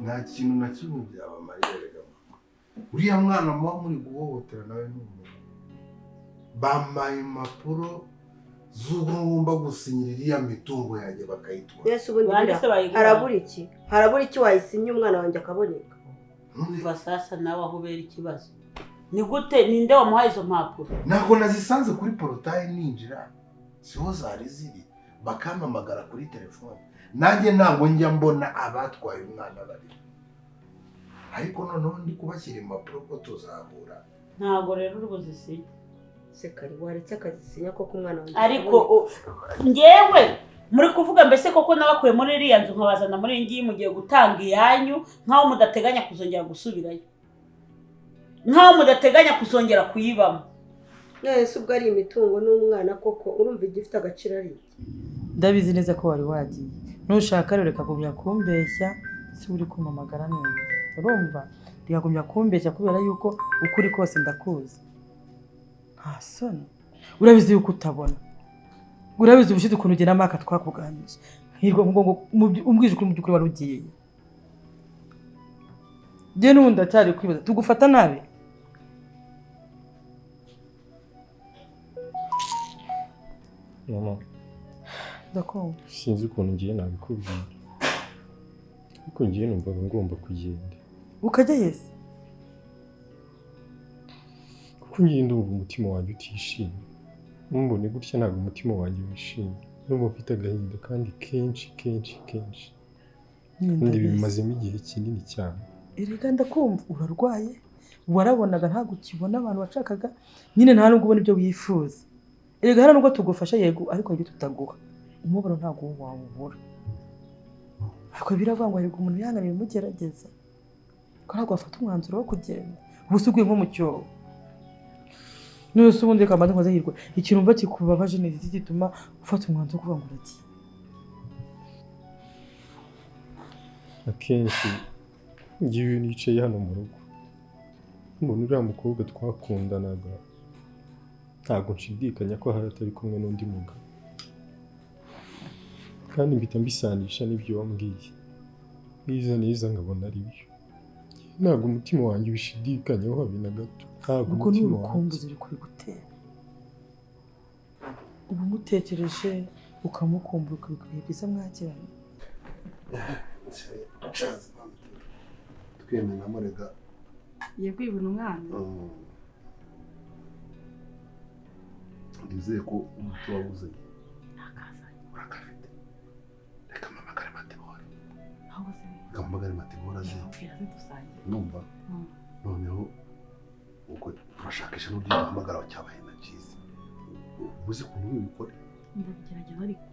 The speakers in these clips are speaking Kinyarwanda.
Nta kintu na kimwe byabamarira. Rega mama, uriya mwana muba muri guhohotera nawe ni umuntu. Bambaye impapuro z'uko ngomba gusinyira iriya mitungo yanjye, bakayitwara. Mbese ubundi Bande se bayiguhaye? Harabura iki? Harabura iki wayisinye umwana wanjye akaboneka? Umva sasa, nawe aho ubera ikibazo ni gute? Ninde wamuhaye izo mpapuro? Ntabwo nazisanze kuri portail ninjira, siho zari ziri. Bakampamagara kuri telefone, nanjye ntabwo njya mbona abatwaye umwana bari, ariko noneho ndi kubashyira impapuro ko tuzahura. Ntabwo rero uri buzisinye. Se kari waretse akazisinya koko, umwana wanjye Ariko akaboneka? Ngewe muri kuvuga mbese koko nabakuye muri iriya nzu nkabazana muri iyi ngiyi, mugiye gutanga iyanyu nk'aho mudateganya kuzongera gusubirayo, nk'aho mudateganya kuzongera kuyibamo. None se ubwo ari imitungo n'umwana koko, urumva igifite agaciro ari iki? Ndabizi neza ko wari wagiye. Nushaka rero reka kugumya kumbeshya. Si uri kumpamagara neza, urumva? Reka kugumya kumbeshya kubera yuko ukuri kose ndakuzi. Nta soni? Urabizi yuko utabona, urabizi ubushize ukuntu ugenda maka twakuganije. Hirwa, ngo umbwije ukuri, mu by'ukuri wari ugiye. Njye n'ubundi ndacyari kwibaza, tugufata nabi. Mama. Ndakumva. Sinzi ukuntu ngiye nabikubwira, ariko ngiye numvaga ngomba kugenda. Ukajya yese? Kuko ngiye ndumva umutima wanjye utishimye. Ntumbone gutya, ntabwo umutima wanjye wishimye. Ndumva mfite agahinda kandi kenshi kenshi kenshi, Nyine kandi ndabizi. bimazemo igihe kinini cyane. Erega ndakumva, urarwaye, warabonaga ntabwo ukibona abantu washakaga nyine, nta nubwo ubona ibyo wifuza. Erega hano nubwo tugufasha, yego, ariko hari ibyo tutaguha. Umubabaro ntabwo wawubura, ariko biravuga ngo haribwo umuntu yihanganira ibimugerageza, ko ntabwo wafata umwanzuro wo kugenda ubu se uguye nko mu cyobo. None se ubundi, reka mbanze nkoze, Hirwa, ikintu wumva kikubabaje ni iki gituma ufata umwanzuro wo kuvuga ngo uragiye? Akenshi ngiye nicaye hano mu rugo, mbona uriya mukobwa twakundanaga, ntabwo nshidikanya ko ahari atari kumwe n'undi mugabo, kandi mpita mbisanisha n'ibyo wambwiye neza neza, nkabona ari byo. Ntabwo umutima wanjye ubishidikanyaho habe na gato, ntabwo Ubwo ni umutima wanjye. Urukumbuzi ruri kubigutera, uba umutekereje ukamukumbura, ukabiga ibihe byiza mwagiranye. Twemenamo rega. Ngiye kwibona umwana. Nizeye ko umuti wawuzanye urakafite. Reka mpamagare Matibora. Reka mpamagare Matibora aze. Numva noneho ubwo turashakisha n'uburyo duhamagara cyabaye na byiza. Uzi ukuntu ubikora? Ndabigerageza ariko.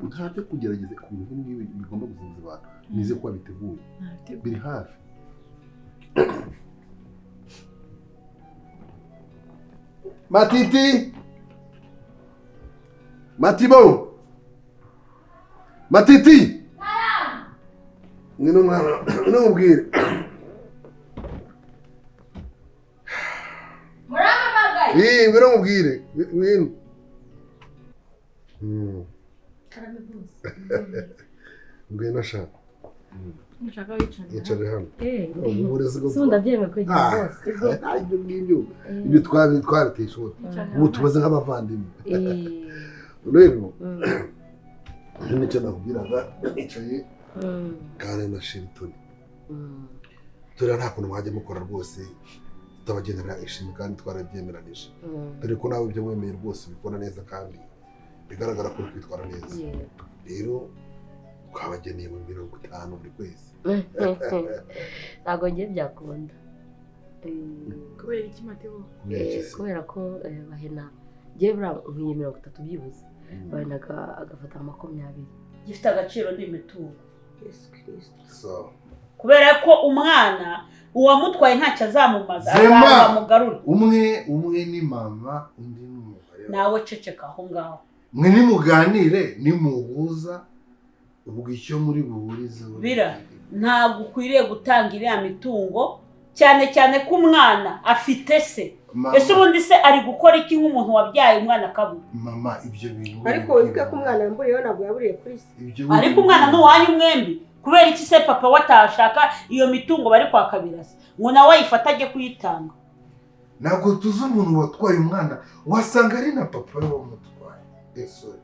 Nta byo kugerageza ku bintu nk'ibi bigomba gusubiza abantu. Nizeye ko wabiteguye. Nabiteguye. Biri hafi. Matiti, Matibo, Matiti, ngwino mwana, ngwino mubwire. Murampamagaye? Eh, ngwino mubwire, ngwino. Ngwino sha. Mushaka wicara? Yicare hano. Eh, Uburezi bwo si ubu ndabyemeye kwegera Ah, rwose. ah, ibyo ngibyo, ibyo twabitesha ubu. Ubu tumeze nk'abavandimwe. Rero icyo nicyo nakubwiraga, nicaye kandi na Shiriton. Turiya nta kuntu mwajya mukora rwose tutabagenera ishimwe kandi twarabyemeranije. Dore ko nawe ibyo wemeye rwose ubikora neza kandi bigaragara ko uri kwitwara neza. Rero twabageneye mu 50 buri kwezi. Ntabwo ngiye byakunda. Kubera iki, Matebo? Kubera iki se? Kubera ko bahena, ngiye buriya nkwiye 30 byibuze, bahena agafata 20. Gifite agaciro ni imitungo. Yesu Kristo. So, Kubera ko umwana uwamutwaye ntacyo azamumaza. Zema! Azamugarura. Umwe umwe ni mama, undi ni umugore. Nawe ceceka aho ngaho. Mwe nimuganire, nimuhuza ubwo icyo muri buhurizeho. Bira, ntabwo ukwiriye gutanga iriya mitungo, cyane cyane ko umwana afite se. Mama, Ese ubundi se ari gukora iki nk'umuntu wabyaye umwana akabura? Mama, ibyo bintu Ariko wibuke ko umwana yamburiyeho, ntabwo yaburiye kuri se. Ibyo Ariko umwana ni uwanyu mwembi. Kubera iki se papa watashaka iyo mitungo bari kwa Kabirasa ngo nawe ayifata ajye kuyitanga? Ntabwo tuzi umuntu watwaye umwana, wasanga ari na papa we wamutwaye. Sorry.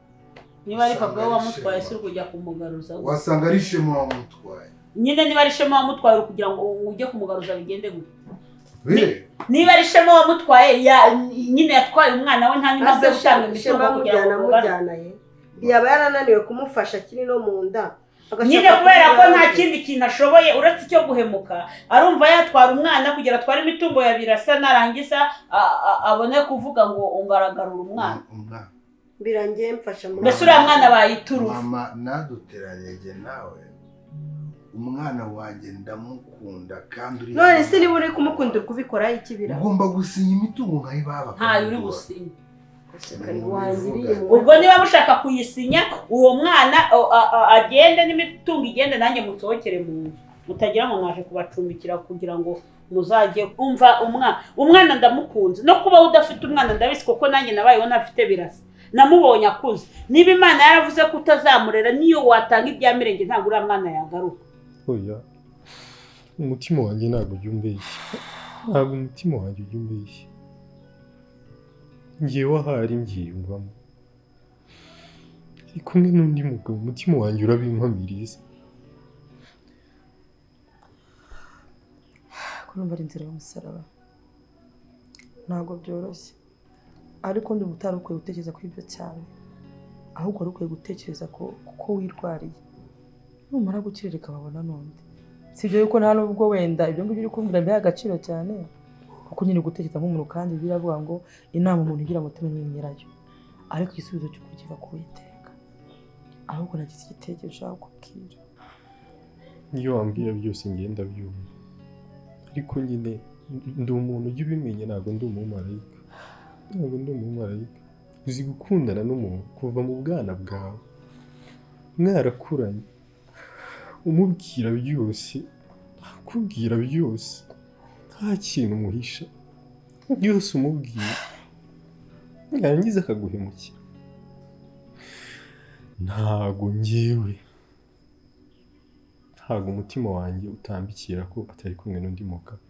Niba ari papa we wamutwaye si kujya kumugaruza. Wasanga ari Shema wamutwaye. Nyine niba ari Shema wamutwaye kugira ngo ujye kumugaruza bigende gute? Niba ari Shema wamutwaye nyine yatwaye umwana we nta n'impamvu yo gutanga imitungo kugira ngo mujyana ye. Yaba yarananiwe kumufasha akiri no mu nda. Nyine kubera ko nta kindi kintu ashoboye uretse icyo guhemuka, arumva yatwara umwana kugira atware imitungo ya Birasa, narangiza abone kuvuga ngo ungaragarura umwana. Birangiye mfasha mu. Mbese uriya mwana bayiturufu. Mama naduteranyije nawe. Umwana wanjye ndamukunda kandi uri. None se niba uri kumukunda uri kubikora iki Bira? Ugomba gusinya imitungo nkayibaba. Ntayo uri gusinya. Ubwo niba mushaka kuyisinya uwo mwana agende n'imitungo igende, nanjye musohokere mu nzu, mutagira ngo mwaje kubacumbikira kugira ngo muzajye umva umwana ndamukunze. No kuba udafite umwana ndabizi kuko nanjye nabayeho ntafite Birasa, namubonye akuze. Niba Imana yaravuze ko utazamurera, niyo watanga ibya mirenge ntabwo uriya mwana yagaruka. Oya, umutima wanjye ntabwo ujya umbeshya, ntabwo umutima wanjye ujya umbeshya. Ngewe ahari mbyiyumvamo ari kumwe n'undi mugabo, umutima wanjye urabimpamiriza. Kurumva ari inzira y'umusaraba ntabwo byoroshye, ariko ndumva utari ukwiye gutekereza kuri ibyo cyane, ahubwo wari ukwiye gutekereza ko wirwariye. Numara gukirereka babona n'undi. Si ibyo yuko nta nubwo wenda ibyo ngibyo uri kumbwira biha agaciro cyane, kuko nyine gutekereza nk'umuntu kandi biravuga ngo inama umuntu igira umutima ni nyirayo, ariko igisubizo cy'ukuri kiva ku Uwiteka. Ahubwo nagize igitekerezo ushaka kubwira. Iyo wambwira byose ngenda byumva, ariko nyine ndi umuntu ujya ubimenya, ntabwo ndi umumarayika, ntabwo ndi umumarayika. Uzi gukundana n'umuntu kuva mu bwana bwawe, mwarakuranye, umubwira byose, akubwira byose, nta kintu umuhisha, byose umubwira, yarangiza akaguhemukira. Ntabwo ngewe, ntabwo umutima wanjye utambikira ko atari kumwe n'undi mugabo.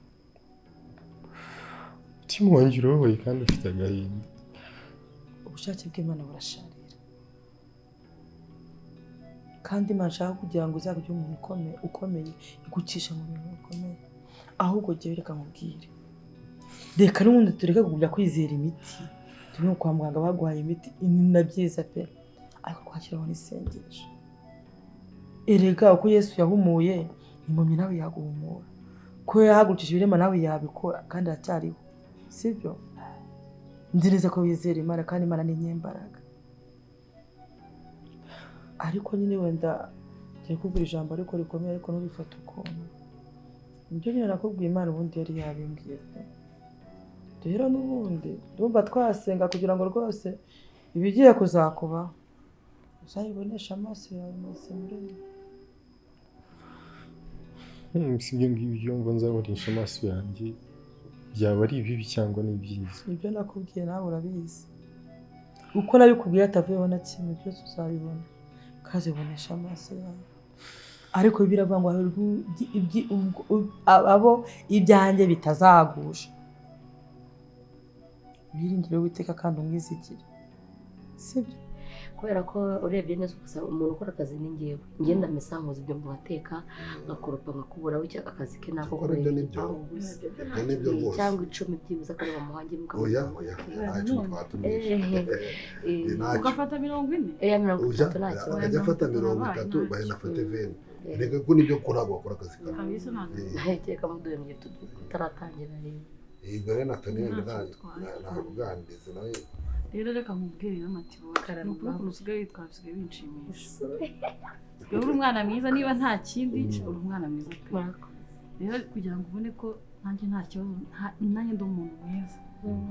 Umutima wanjye urababaye kandi ufite agahinda. Ubushake bw'Imana burasharira, kandi Imana ishaka kugira ngo uzagire umuntu ukomeye igucisha mu bintu bikomeye. Ahubwo jyewe reka nkubwire, reka n'ubundi tureke kugumya kwizera imiti. Turi kwa muganga baguhaye imiti ni na byiza pe, ariko kwakiraho n'isengesho. Erega uko Yesu yahumuye impumyi nawe yaguhumura, ko yahagurukije ibirema nawe yabikora, kandi aracyariho, sibyo? Nzi neza ko wizera Imana kandi Imana ni inyembaraga. Ariko nyine wenda ngiye kubwira ijambo ariko rikomeye, ariko ntubifate ukuntu. Ibyo nyine nakubwiye Imana ubundi yari yabimbwiye pe. Rero n'ubundi ndumva twasenga kugira ngo rwose ibigiye kuzakuba uzayibonesha amaso yawe mazima urebe. Si ibyo ngibyo ngo nzabonesha amaso yanjye byaba ari ibibi cyangwa ni byiza. Ibyo nakubwiye nawe urabizi, uko nabikubwiye atavuyeho na kimwe, byose uzabibona ukazibonesha amaso yawe. Ariko biravuga ngo abo ibyanjye bitazagusha, wiringire Uwiteka kandi umwizigire, sibyo? Kubera ko urebye neza ugasanga umuntu ukora akazi ni ngewe, ngenda mesa nkoza ibyo ngateka ngakoropa ngakubura, bityo akazi ke nako kubera cyangwa 10 byibuze akareba muhange oya oya ntacyo twatumije ugafata 40 30 nta kibazo, akajya afata 30 bayanafate 20. Reka ko nibyo ko ntabwo wakora akazi kawe kereka muduhembye tutaratangira rero. Yego rero Nathaniel ntakuganiriza nawe. Rero reka nkubwire rero Matibo, ni ukuri ukuntu usigaye witwara bisigaye binshimisha. Usigaye uri umwana mwiza, niba nta kindi uri umwana mwiza pe. Rero kugira ngo ubone ko nanjye nta kibazo, nanjye ndi umuntu mwiza.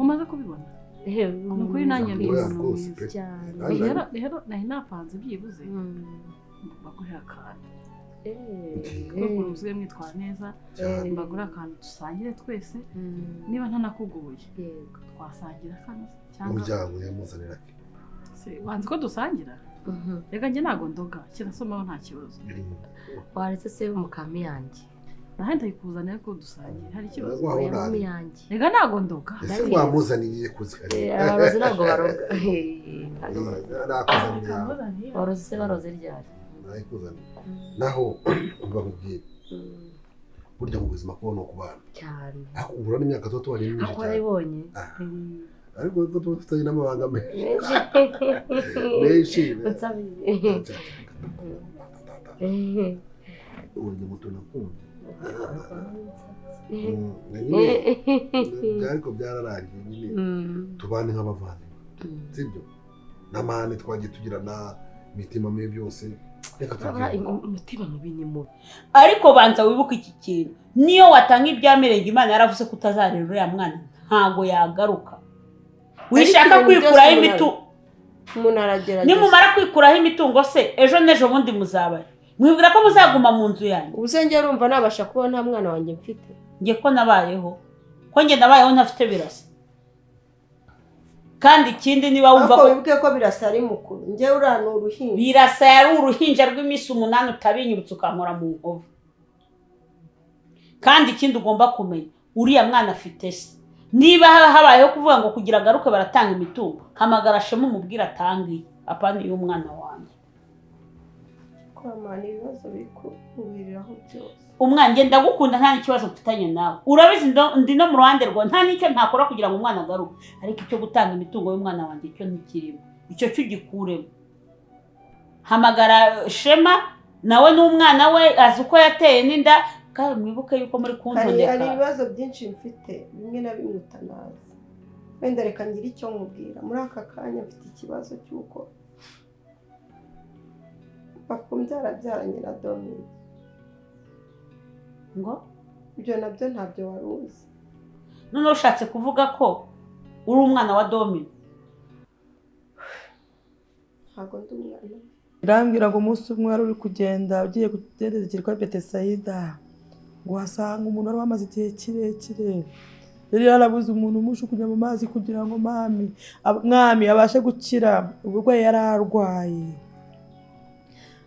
Umaze kubibona? Ni ukuri nanjye ndi umuntu mwiza. Rero nari napanze byibuze mbagurire akantu. Kuko ukuntu musigaye mwitwara neza, mbagurire akantu dusangire twese, niba ntanakuguye twasangira akantu cyangwa umuryango yamuzanira ke. Se wanzi ko dusangira? Reka njye ntabwo ndoga kirasomaho nta kibazo. Waretse se mukami yanjye. Nahe ndayikuzanira ko dusangiye hari ikibazo. Mukami yanjye. Reka ntabwo ndoga. Ese wamuzaniye kuzikariye? Abarozi ntabwo baroga. Nakuzaniye. Barozi se baroze ryari? Nayikuzaniye. Naho umva nkubwire. Burya mu buzima kubona ukubana. Cyane. Ariko ubura n'imyaka tuba tubanye myinshi cyane. Ako warayibonye. Ariko ko tuba dufitanye n'amabanga menshi. Menshi. Uburyo muto nakunda. Ariko byararangiye nyine tubane nk'abavandimwe. Sibyo? N'amahane twagiye tugirana imitima mibi byose. Umutima mubi ni mubi. Ariko banza wibuke iki kintu. Niyo watanga ibyamirenge Imana yaravuze ko utazarera uriya mwana ntago yagaruka. Wishaka kwikuraho imitungo. Umuntu aragerageza. Nimumara kwikuraho imitungo se ejo n'ejo bundi muzabara. Mwibwira ko muzaguma mu nzu yanjye. Ubuse njye urumva nabasha kuba nta mwana wanjye mfite. Njye ko nabayeho. Ko njye nabayeho ntafite Birasa. Kandi ikindi niba wumva ko wibuke ko Birasa ari mukuru. Njye uriya ni uruhinja. Birasa yari uruhinja rw'iminsi 8 utabinyibutsa ukankora mu nkovu. Kandi ikindi ugomba kumenya uriya mwana afite se. Niba habayeho kuvuga ngo kugira agaruke baratanga imitungo, hamagara Shema umubwire atange apana y'umwana wanjye. Kwamana ibibazo bikubiriraho byose. Umwana njye ndagukunda nta n'ikibazo mfitanye nawe. Urabizi ndi no mu ruhande rwawe nta n'icyo ntakora kugira ngo umwana agaruke. Ariko icyo gutanga imitungo y'umwana wanjye cyo ntikirimo. Icyo cyo ugikuremo. Hamagara Shema nawe n'umwana we azi uko yateye n'inda. Kandi mwibuke yuko muri kuntondeka. Hari ibibazo byinshi mfite bimwe na bimwe utanazi. Wenda reka ngire icyo nkubwira. Muri aka kanya mfite ikibazo cy'uko papa umbyara na Dominic. Ngo ibyo nabyo ntabyo wari uzi. None ushatse kuvuga ko uri umwana wa Dominic? Ntabwo ndi umwana. Irambwira ngo umunsi umwe wari uri kugenda ugiye kugendera Betesayida ngo wasanga umuntu wari wamaze igihe kirekire yari yarabuze umuntu umushukunya mu mazi kugira ngo mwami abashe gukira uburwayi yari arwaye.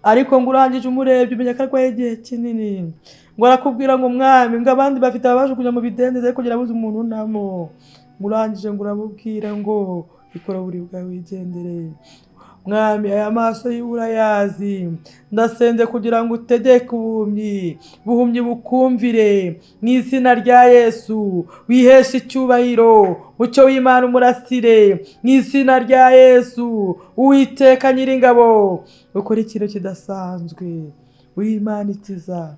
Ariko ngo urangije umurebye umenya ko arwaye igihe kinini ngo arakubwira ngo mwami ngo abandi bafite ababasha kujya mu bidendezi ariko yarabuze umuntu unamo. Ngo urangije ngo uramubwira ngo ikora buri bwawe wigendere. Mwami aya maso y'urayazi ndasenze kugira ngo utegeke ubuhumyi buhumyi bukumvire mu izina rya Yesu. Wiheshe icyubahiro mucyo w'Imana umurasire mu izina rya Yesu. Uwiteka Nyiringabo ukora ikintu kidasanzwe. W'Imana ikiza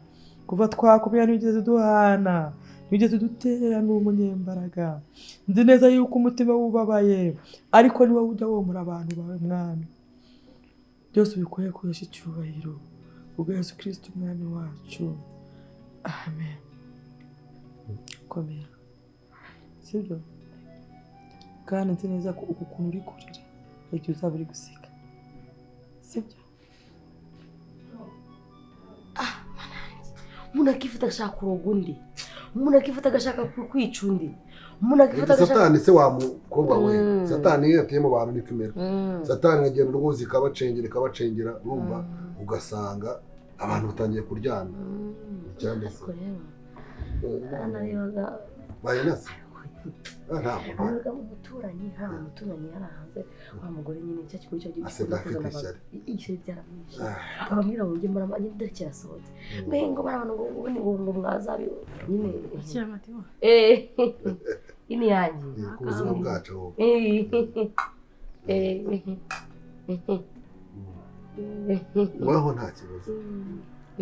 kuva twakumenya ntibigeze duhana ntibigeze dutererana n'umunyembaraga. Nzi neza yuko umutima wubabaye ariko ni wowe ujya womora abantu bawe mwami. Byose ubikore kuhesha icyubahiro ubwa Yesu Kristo umwami wacu. Amen. Komera. Sibyo? Kandi nzi neza ko uku kuntu uri kurira igihe uzaba uri guseka. Sibyo? Ah, manange. Umuntu akifata agashaka kuroga undi. Umuntu akifata agashaka kwica undi. Umuntu akifata agashaka Satani se wa mukobwa we. Satani iyo yateye mu bantu niko imera. Satani agenda rwose ikabacengera ikabacengera urumva ugasanga abantu batangiye kuryana. Cyane se. Narebaga bayinase. Ntabwo umuturanyi nta muturanyi yarahanze wa mugore nyine cya kigo cyo gikunda kuzana ishyari byaramwishe abamwira ngo njye murama nyine dore kirasohotse mbe ngo barabana ngo ubundi ngo mwazabi nyine ini yanjye ku buzima bwacu waho nta kibazo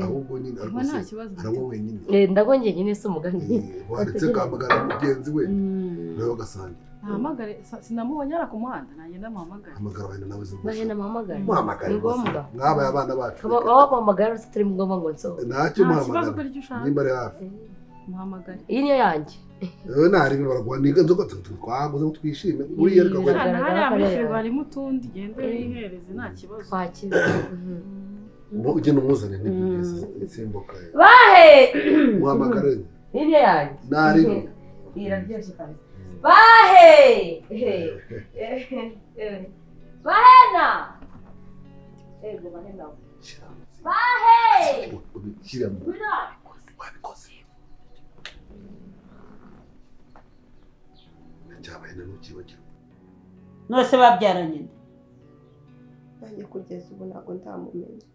ahubwo nyine aranywa wenyine ndagwa njye nyine si umugani waretse agahamagara mugenzi we nawe bagasangira ahamagare sinamubonye ara ku muhanda nagenda amuhamagare hamagara wenda nawe ze bahena muhamagare muhamagare mwabaye abana bacu baba bamuhamagara uretse turi ngombwa ngo nsohoke ntacyo muhamagara nimba ari hafi muhamagare iyi niyo yanjye yewe nari baraguha ni inzoga twaguze ngo twishime uriya ariko hariya muri firigo harimo utundi genda wihereze nta kibazo twakira ugenda umuzane n'ibyo insimbuka bahe muhamagare iyi niyo yanjye nari iraryoshye kabisa bahe bahena Yego bahe nawe. Bahe! Shyiramo. Wabikoze. Cyabaye na ntukibagirwe. None babyaranye nde? Nanjye kugeza ubu ntabwo ndamumenya.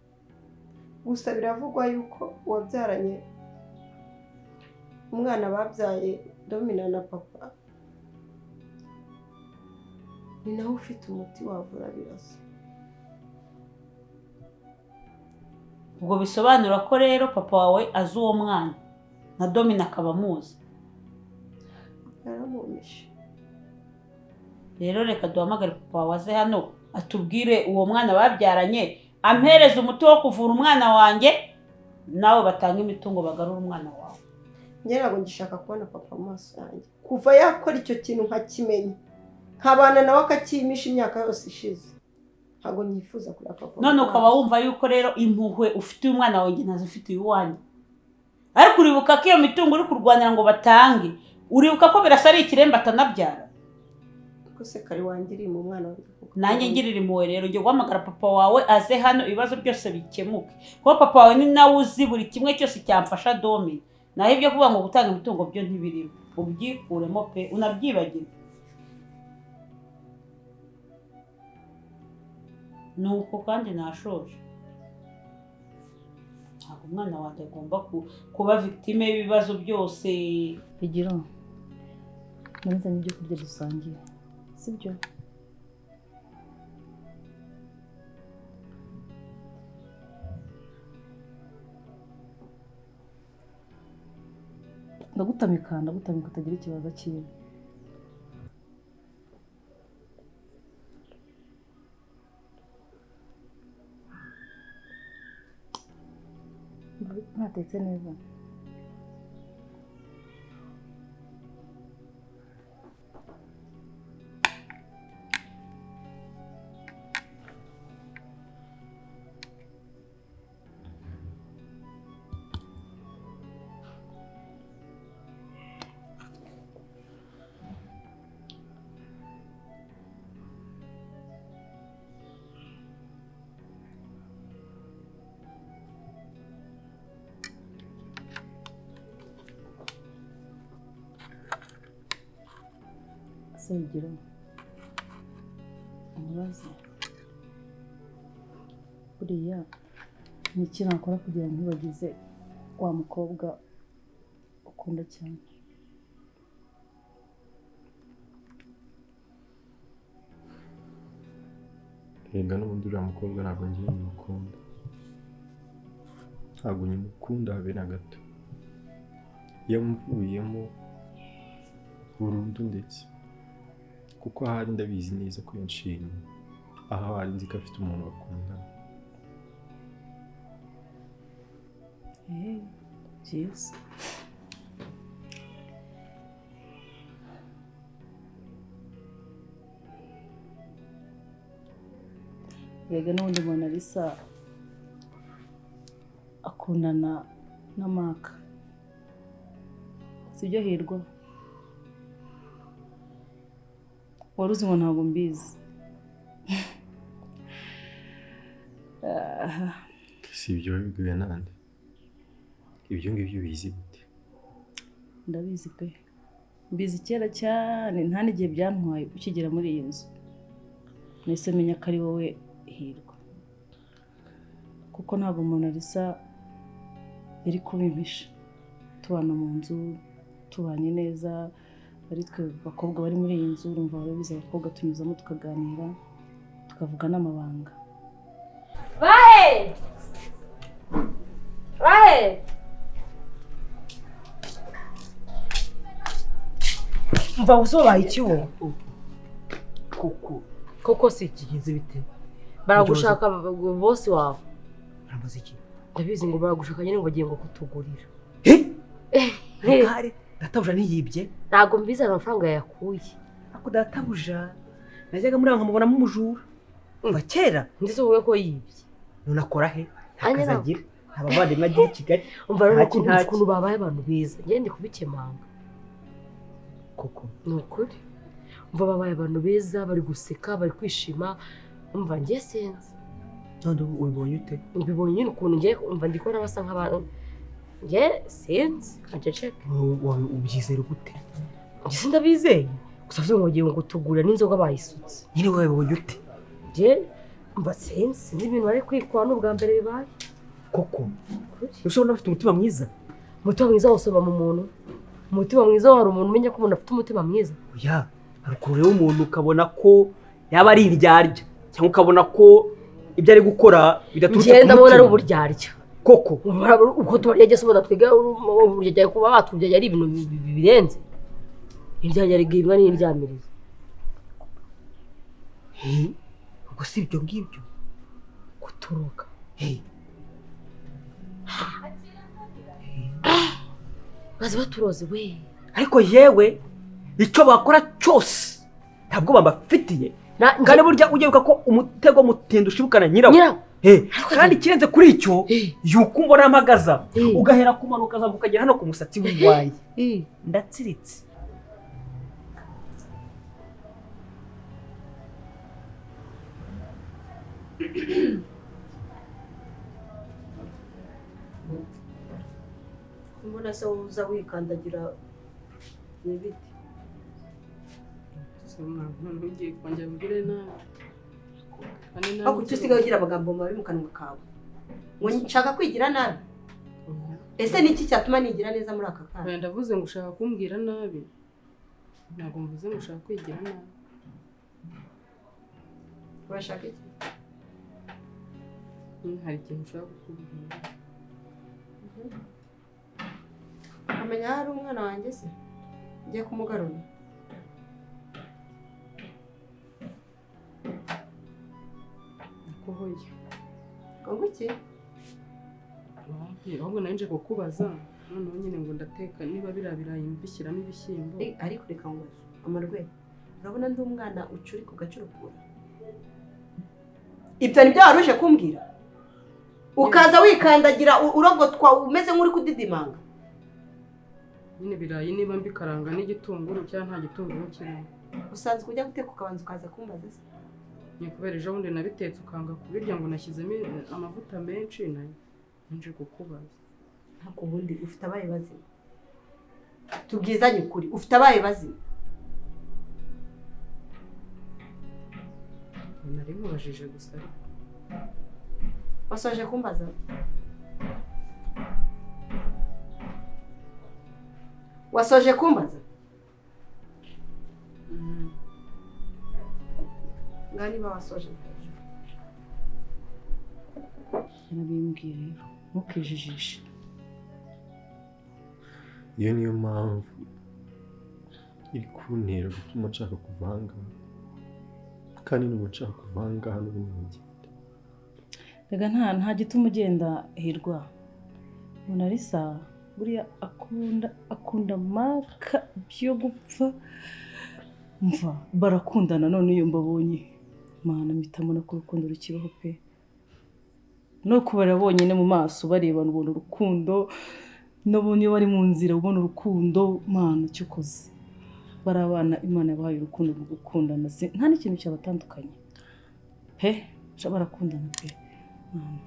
Gusa biravugwa yuko uwabyaranye umwana babyaye Domina na papa ni nawe ufite umuti wavura Birasa. Ubwo bisobanura ko rero papa wawe azi uwo mwana na Domina akaba amuzi. Yaramumishe. Rero reka duhamagare papa wawe aze hano atubwire uwo mwana babyaranye, ampereze umuti wo kuvura umwana wanjye, nawe batanga imitungo bagarura umwana wawe. Njye ntabwo ngishaka kubona papa mu maso yanjye. Kuva yakora icyo kintu nkakimenya, nkabana nawe akakimisha imyaka yose ishize, ntabwo nyifuza kureba papa. None ukaba wumva yuko rero impuhwe ufitiye umwana wawe ntazo ufitiye uwanjye. Ariko uribuka ko iyo mitungo uri kurwanira ngo batange, uribuka ko Birasa ari ikiremba atanabyara. Ko se kari wangiriye mu mwana wanjye. Nanjye ngirira impuhwe rero, njye guhamagara papa wawe aze hano ibibazo byose bikemuke. Kuko papa wawe ni nawe uzi buri kimwe cyose cyamfasha Domina. Naho ibyo kuvuga ngo gutanga imitungo byo ntibirimo, ubyikuremo pe, unabyibagirwe. Nuko kandi nashoje. Ntabwo umwana wanjye agomba kuba victime y'ibibazo byose. Bigiro, narizanye ibyo kurya dusangiye, sibyo? Ndagutamika, ndagutamika utagira ikibazo cyiwe. Ntatetse neza. Bigiro, umubaze buriya ni iki nakora kugira ngo ntibagize wa mukobwa ukunda cyane? Rega n'ubundi uriya mukobwa ntabwo ngiye nyimukunda, ntabwo nyimukunda habe na gato. Yamvuyemo burundu ndetse kuko ahari ndabizi neza ko yanshimye, aho ari nzi ko afite umuntu bakundana. Byiza. Rega n'ubundi Mona Lisa akundana na Maka, sibyo Hirwa? Wari uzi ngo ntabwo mbizi. Si ibyo wabibwiwe nande? Ibyo ngibyo ubizi gute? Ndabizi pe, mbizi kera cyane, nta n'igihe byantwaye ukigera muri iyi nzu. Nahise menya ko ari wowe Hirwa, kuko ntabwo Mona Lisa yari kubimpisha. Tubana mu nzu, tubanye neza, ari twe bakobwa bari muri iyi nzu, urumva barabizi, abakobwa tunyuzamo tukaganira, tukavuga n'amabanga. Bahe! Bahe! Mva usobaye iki wowe? Koko koko si kigenze bite? Baragushaka bosi wawe. Barambaza iki? Ndabizi ngo baragushaka nyine ngo bagiye ngo kutugurira. Eh? Kare databuja ntiyibye? Ntabwo mbizi amafaranga yakuye. Ako databuja najyaga muri nkamubonamo umujura. Umva kera ndetse wowe ko yibye. None akora he? Nta kazi agira, nta bavandimwe agira i Kigali. Umva rero ukuntu babaye abantu beza, njye ndi kubikemanga. Koko ni ukuri. Umva babaye abantu beza, bari guseka, bari kwishima, umva njye sinzi. None ubibonye ute? Mbibonye nyine ukuntu ngiye umva ndi kubona basa nk'abantu nge sinzi kanceceke. Ubyizera gute? Njye sindabizeye gusa vuze ngo ngiye ngo tugura n'inzoga bayisutse. Nyine wabibonye ute? Nge mba sinzi n'ibintu bari kwikora n'ubwa mbere bibaye. Koko ushobora afite umutima mwiza? Umutima mwiza wose uba mu muntu. Umutima mwiza wari umuntu umenya ko umuntu afite umutima mwiza. Oya, hari ukuntu rero umuntu ukabona ko yaba ari indyarya cyangwa ukabona ko ibyo ari gukora bidaturutse ku mutima. Ngenda mbona ari uburyarya. Koko uko tubaryagese ubona twiga uburyarya kuba batubyaye ari ibintu birenze. Indyarya rigibwa n'indyamiriza. Ubwo si ibyo ngibyo gutoroka. Bazi baturoze we. Ariko yewe icyo bakora cyose ntabwo bambafitiye. Kandi burya ujye wibuka ko umutego mutinda ushibukana nyirawo. Kandi ikirenze kuri icyo yuko umbona mpagaza ugahera kumanuka ukazamuka ukagera hano ku musatsi w'iwaye. Ndatsiritse. Mbona se uza wikandagira ibiti. Ugiye kongera ubwire nabi. Ariko kuki usigaye ugira amagambo mabi mu kanwa kawe? Ngo nshaka kwigira nabi? Ese ni iki cyatuma nigira neza muri aka kanya? Ndavuze ngo ushaka kumbwira nabi. Ntabwo mvuze ngo ushaka kwigira nabi. Urashaka iki? Hari ikintu ushaka kukubwira. Amenya hari umwana wanjye se? Ngiye kumugarura. Kuhoya. Ngo iki? Ahubwo nari nje kukubaza noneho nyine ngo ndateka niba biriya birayi mbishyiramo ibishyimbo. Ariko reka ngo amarwe. Urabona ndi umwana ucurika ugacurukura. Ibyo nibyo waruje kumbwira? Ukaza wikandagira urogotwa umeze nk'uri kudidimanga. Nyine birayi niba mbikaranga n'igitunguru cyangwa nta gitunguru kirimo. Usanzwe ujya guteka ukabanza ukaza kumbaza se? Ni kubera ejo bundi nabitetse ukanga kubirya ngo nashyizemo amavuta menshi nayo nje kukubaza. Ntabwo ubundi ufite abaye bazima. Tubwizanye ukuri ufite abaye bazima. Nari mubajije gusa ariko. Wasoje kumbaza? Wasoje kumbaza? Ngani ba wasoje? Yarabimbwiye rero ntukijijishe. Iyo niyo mpamvu iri kuntera gutuma nshaka kuva aha ngaha. Kandi n'ubu nshaka kuva aha ngaha n'ubundi nkagenda. Rega nta gituma ugenda Hirwa. Monalisa buriya akunda Maka byo gupfa. Mva barakundana none iyo mbabonye Mana mpita ko urukundo rukibaho pe. No kubara bonyine mu maso barebana ubona urukundo, n'ubundi iyo bari mu nzira ubona urukundo. Mana icyo ukoze barabana, Imana yabahaye urukundo rwo gukundana, nta n'ikintu cyabatandukanye pe, barakundana pe. Mana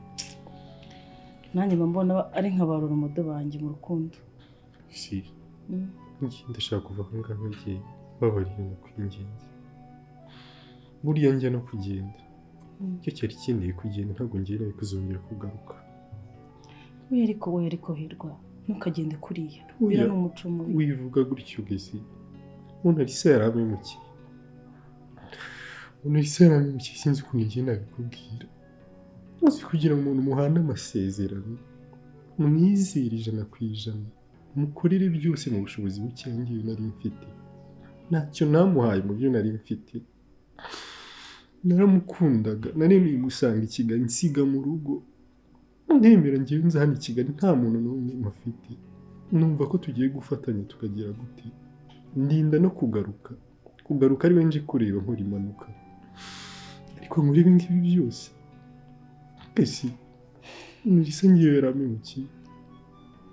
nanjye mba mbona ari nka ba roromodo banjye mu rukundo. Si ndashaka kuva aho ngaho ngiye babariye ndakwinginze. Buriya njya no kugenda icyo cyari kindiye kugenda ntabwo ngiye nawe kuzongera kugaruka. Oya ariko Hirwa ntukagende kuriya. Biriya ni umuco mubi. Wivuga gutyo gesi. Monalisa yarampemukiye. Monalisa yarampemukiye sinzi ukuntu ngiye nabikubwira. Uzi kugira ngo umuntu muhane amasezerano mwizere 100% mukorere byose mu bushobozi buke ngiye nari mfite. Ntacyo namuhaye mu byo nari mfite. Naramukundaga, naremeye musanga i Kigali nsiga mu rugo. Ndemera ngewe nza hano i Kigali nta muntu n'umwe mufite. Numva ko tugiye gufatanya tukagira gute. Ndinda no kugaruka. Kugaruka ari we nje kureba nkora impanuka. Ariko muri ibi ngibi byose ese Monalisa ngewe yarampemukiye.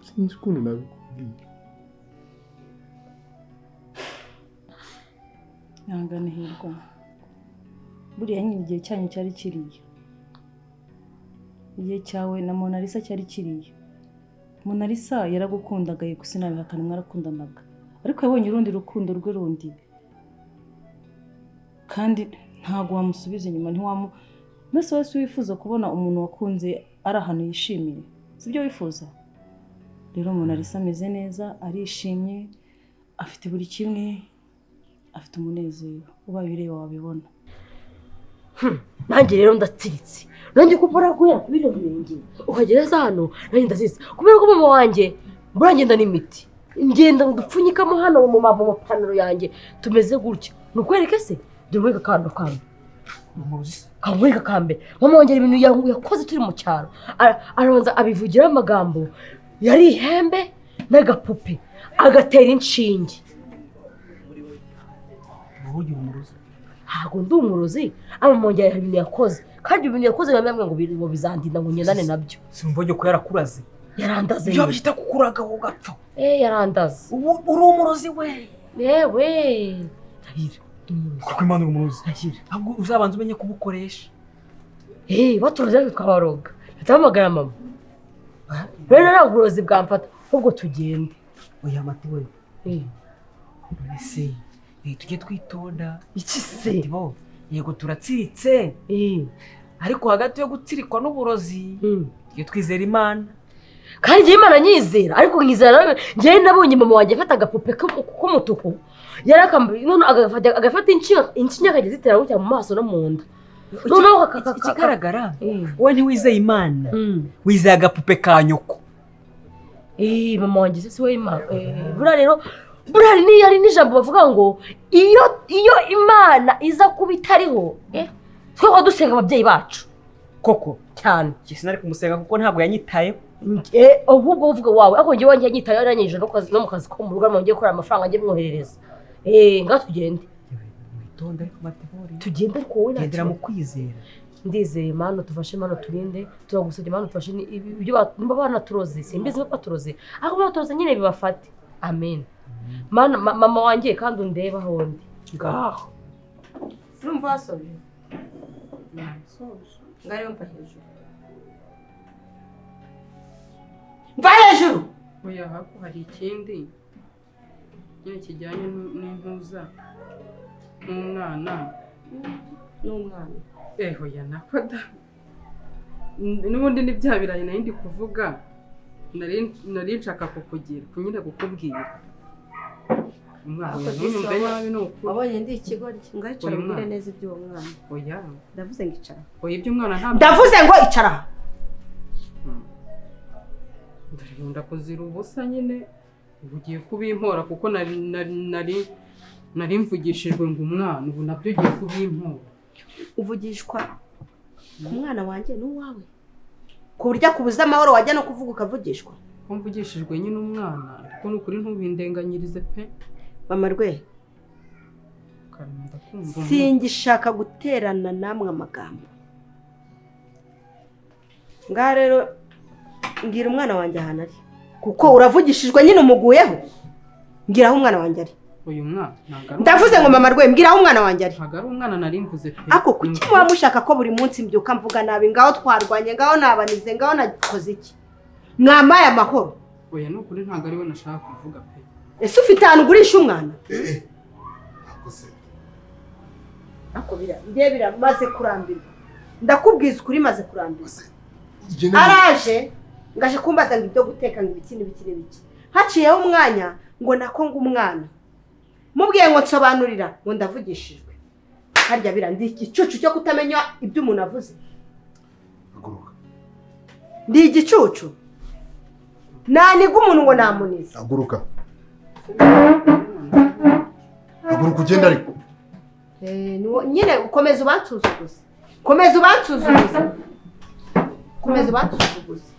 Sinzi ukuntu nabikubwira. Ihangane Hirwa. Buriya nyine igihe cyanyu cyari kiriya. Igihe cyawe na Monalisa cyari kiriya. Monalisa yaragukundaga, yego sinabihakana, mwarakundanaga, ariko yabonye urundi rukundo rwe rundi, kandi ntabwo wamusubiza inyuma. Ntiwamu mbese wese wifuza kubona umuntu wakunze ari ahantu yishimiye, sibyo wifuza? Rero Monalisa ameze neza, arishimye, afite buri kimwe, afite umunezero, ubaye ureba wabibona. Nanjye rero ndatsiritse, nanjye ko mbona guhera kuri bino birenge ukagereza hano, nanjye ndatsiritse kubera ko mama wanjye mbura ngenda n'imiti, ngenda dupfunyikamo hano mu mapantaro yanjye tumeze gutya. Ni ukwereke se? Dore muri akantu kamwe kamwereka kambe mama wanjye ibintu yakoze turi mu cyaro, arabanza abivugiraho amagambo yari ihembe n'agapupe, agatera inshinge. Ntabwo ndi umurozi, mama wanjye hari ibintu yakoze, kandi ibintu yakoze biba ngo bizandinda ngo ngendane nabyo. Simva ko yarakuraze. Yarandaze. Ibyo byita kukuraga ugapfa. Yarandaze. Ubu uri umurozi we. Yewe. Ndahira. Kuko Imana uri umurozi. Ahubwo uzabanza umenye kubukoresha. Baturoze twabaroga. Ndahamagara mama. Rero ntabwo uburozi bwamfata, ahubwo tugende. Oya mati we. None se tujye twitonda. Iki se? Yego turatsiritse. Ariko hagati yo gutsirikwa n'uburozi tujye twizera Imana. Kandi njyewe Imana nyizera, ariko nkizera njyewe nabonye mama wanjye afata agapupe k'umutuku, agafata inshinge akajya azitera gutya mu maso no mu nda. Noneho ikigaragara wowe ntiwizeye Imana, wizeye agapupe ka nyoko. Mama wanjye se si we Imana. Buriya rero buriya hari n'ijambo bavuga ngo iyo Imana iza kuba itariho, twe dusenga ababyeyi bacu koko cyane. Sinari kumusenga kuko ntabwo yanyitayeho. Ahubwo uvuga wawe, ariko njyewe wanjye yanyitayeho, yaranyije no mu kazi ko mu rugo, ngiye gukora amafaranga njye mwoherereza. Ngaho tugende. Witonde ariko Matibori. Tugende ariko wowe gendera mu kwizera. Ndizeye Imana, tufashe Imana turinde, turagusabye Imana tufashe ibyo nimba banaturoze, simbizi ko baturoze, ariko baturoze nyine bibafate. Amen. Mana mama wanjye kandi undeba aho ndi. Ngaho. Urumva wasoje? Ngari mva hejuru. Mva hejuru. Oya hako hari ikindi nyine kijyanye n'impuza n'umwana. N'umwana. Oya nako da. N'ubundi ni bya birayi nari ndi kuvuga, nari nshaka kukugira, kunyine kukubwira. Umwana ntunyumve nabi ni ukuri. Wabonye ndi ikigoryi, ngaho icara umbwire neza iby'uwo mwana. Oya. Ndavuze ngo icara. Oya iby'umwana ntabwo. Ndavuze ngo icara. Ndakunda kuzira ubusa nyine, ugiye kubimpora kuko nari mvugishijwe ngo umwana, ubu nabyo ugiye kubimpora. Uvugishwa ku mwana wanjye n'uwawe, ku buryo akubuza amahoro wajya no kuvuga ukavugishwa. Ko mvugishijwe nyine umwana, ariko ni ukuri ntubindenganyirize pe. Mama rwe, singishaka guterana namwe amagambo. Ngaha rero mbwira umwana wanjye ahantu ari, kuko uravugishijwe nyine umuguyeho. Mbwira aho umwana wanjye ari. Uyu mwana ndavuze ngo mama rwe, mbwira aho umwana wanjye ari. Ntabwo ari umwana nari mvuze pe. Ako kuki muba mushaka ko buri munsi mbyuka mvuga nabi? Ngaho twarwanye, ngaho nabanize, ngaho nakoze iki? Mwamaye amahoro. Oya ni ukuri ntabwo ari we nashaka kuvuga pe. Ese ufite ahantu ugurisha umwana? Ako bira biramaze kurambirwa. Ndakubwiza ukuri maze kurambirwa. Araje ngaje kumbaza ngo ibyo guteka ngo ibiki n'ibiki n'ibiki. Haciyeho umwanya ngo nako ngo umwana. Mubwiye ngo nsobanurira ngo ndavugishijwe. Harya bira ndi igicucu cyo kutamenya ibyo umuntu avuze. Ndi igicucu. Naniga umuntu ngo namunize. Haguruka. Haguruka ugenda ariko. Nyine ukomeza ubansuzuguza. Komeza ubansuzuguza. Komeza ubansuzuguza.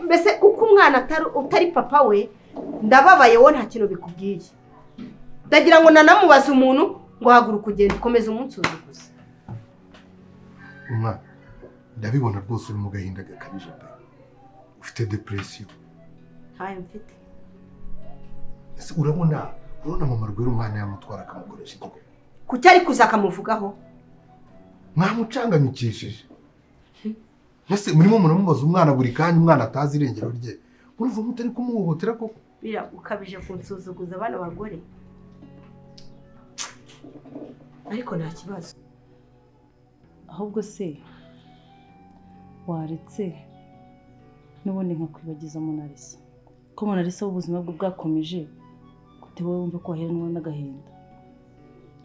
Mbese kuko umwana utari papa we, ndababaye wowe nta kintu bikubwiye. Ndagira ngo nanamubaze umuntu ngo haguruka ugende, komeza umunsuzuguza. Umwana, ndabibona rwose uri mu gahinda gakabije pe. Ufite depression. Ntayo mfite. Ese urabona mama Rwera umwana yamutwara akamukoresha iki? Kuki ari kuza akamuvugaho? Mwamucanganyikishije. Mbese murimo muramubaza umwana buri kanya, umwana atazi irengero rye, urumva mutari kumuhohotera koko? Bira ukabije kunsuzuguza abana bagore, ariko nta kibazo. Ahubwo se waretse n'ubundi nkakwibagiza Monalisa, ko Monalisa ubuzima bwe bwakomeje gute, wowe wumva ko waheranwa n'agahinda.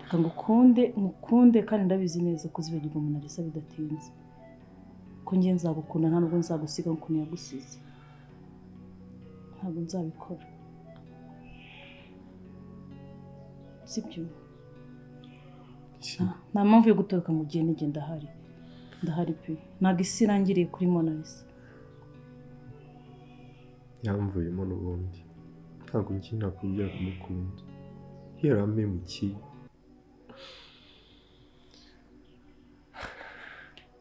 Reka ngukunde mukunde, kandi ndabizi neza ko uzibagirwa Monalisa bidatinze, ko njye nzagukunda nta nubwo nzagusiga nk'ukuntu yagusize, ntabwo nzabikora, sibyo? Nta mpamvu yo gutoroka ngo ugende, njye ndahari, ndahari pe, ntabwo isi irangiriye kuri Monalisa. Yamvuyemo n'ubundi, ntabwo njye nakongera kumukunda, yarampemukiye.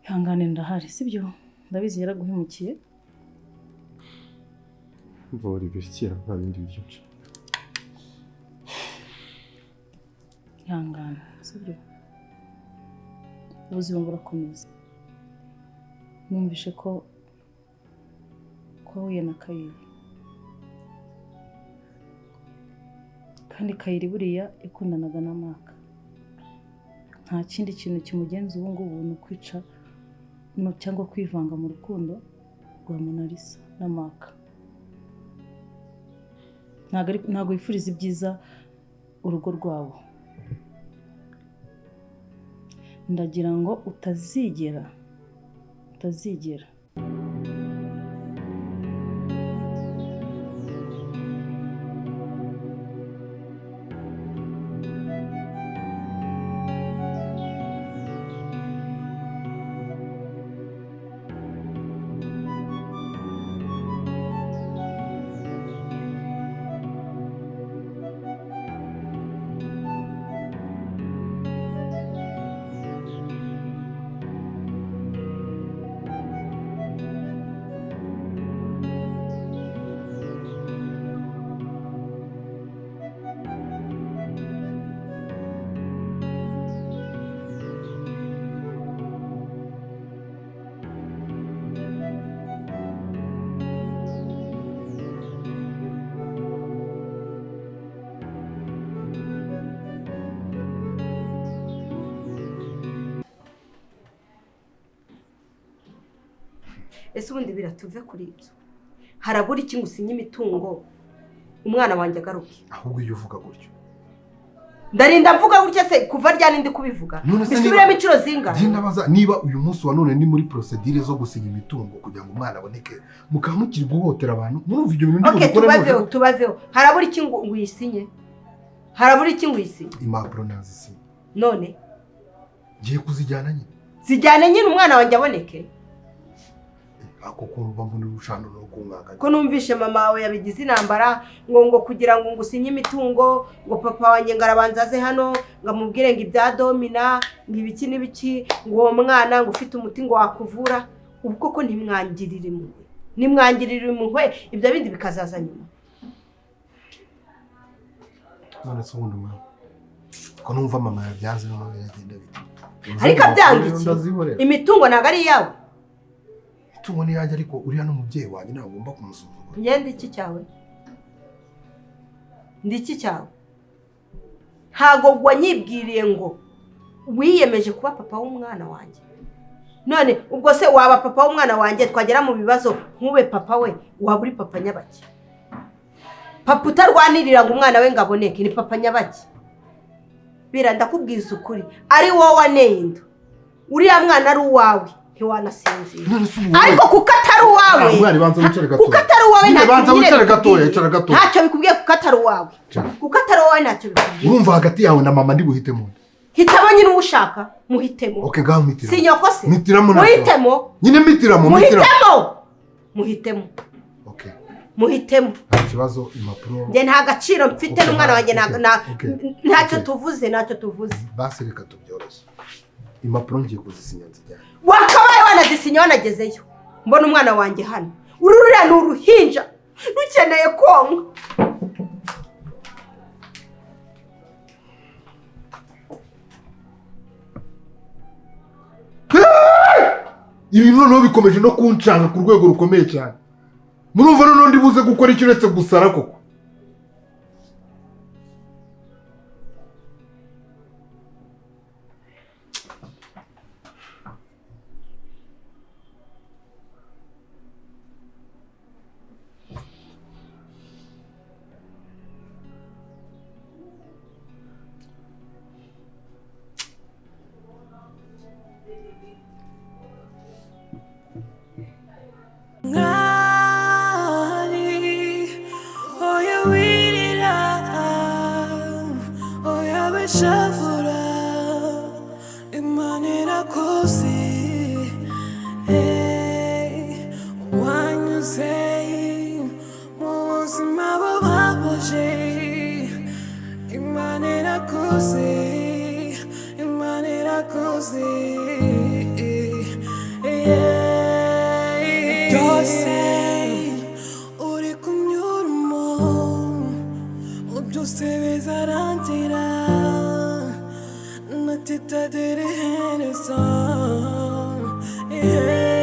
Ihangane ndahari, sibyo? Ndabizi yaraguhemukiye. Mvura ibikira nta bindi biryo nshaka. Ihangane, sibyo? Ubuzima burakomeza. Numvishe ko wahuye na Kayiri, kandi Kayiri buriya yakundanaga na Maka. Nta kindi kintu kimugenza ubu ngubu ni ukwica no cyangwa kwivanga mu rukundo rwa Monalisa na Maka. Ntabwo yifuriza ibyiza urugo rwabo. Ndagira ngo utazigera Ese ubundi biratuve kuri ibyo, harabura iki ngo usinye imitungo umwana wanjye agaruke? Ahubwo iyo uvuga gutyo ndarinda mvuga gutya se kuva ryari ndi kubivuga? Bisubiremo inshuro zingahe? Njye ndabaza niba uyu munsi wa none ni muri procedure zo gusinya imitungo kugira ngo umwana aboneke, mukaba mukiri guhotera abantu, murumva ibyo bintu ndi bukore? Okay, tubaveho. Harabura iki ngo uyisinye? Harabura iki ngo uyisinye? Impapuro nazisinye. None ngiye kuzijyana nyine. Zijyane nyine umwana wanjye aboneke. Ako kumva mbona urushano no kumwaka. Ko numvishe mama wawe yabigize intambara ngo kugira ngo ngusinye imitungo, ngo papa wanjye ngarabanza aze hano ngamubwire ngo ibya domina ngo ibiki n'ibiki, ngo uwo mwana ngo ufite umuti ngo wakuvura. Ubwo koko ntimwangirira impuhwe, nimwangirira impuhwe ibyo bindi bikazaza nyuma. None se ubundi mwana ko numva mama yabyanze none biragenda bite? Ariko abyanga iki? Imitungo ntabwo ari iyawe. Imitungo ni yanjye, ariko uriya n'umubyeyi wanjye ntabwo ugomba kumusuzugura. Njye ndi iki cyawe? Ndi iki cyawe? Ntabwo wanyibwiriye ngo wiyemeje kuba papa w'umwana wanjye. None ubwo se waba papa w'umwana wanjye twagera mu bibazo nkube papa we, waba uri papa nyabaki? Papa utarwanirira ngo umwana we ngaboneke ni papa nyabaki? Bira ndakubwiza ukuri, ari wowe waneye inda, uriya mwana ari uwawe ntiwanasinzira. Ariko kuko atari uwawe, kuko atari uwawe ntacyo bikubwiye, kuko atari uwawe, kuko atari uwawe ntacyo bikubwiye. Urumva hagati yawe na mama ndi buhitemo. Hitamo nyine uwo ushaka, muhitemo. Okay, gaho mitiramo. Si nyoko se? Mitiramo ntacyo. Muhitemo. Nyine mitiramo, mitiramo. Muhitemo. Muhitemo. Okay. Muhitemo. Nta kibazo impapuro. Njye nta gaciro mfite n'umwana wanjye ntacyo tuvuze, ntacyo tuvuze. Basi reka tubyoroshye. Impapuro ngiye kuzisinya nzijyana. Wakabaye wanazisinya wanagezeyo. Mbona umwana wanjye hano. Uru ruriya ni uruhinja rukeneye konka. Ibi noneho bikomeje no kuncanga ku rwego rukomeye cyane. Murumva noneho ndibuze gukora icyo uretse gusara koko. Mwari, oya wirira, oya bishavura, Imana irakuzi, hey, wanyuze mu buzima bubabaje, Imana irakuzi, Imana irakuzi, yeah. Byose uri kunyuramo, byose bizarangira, natitadira iherezo, yeah.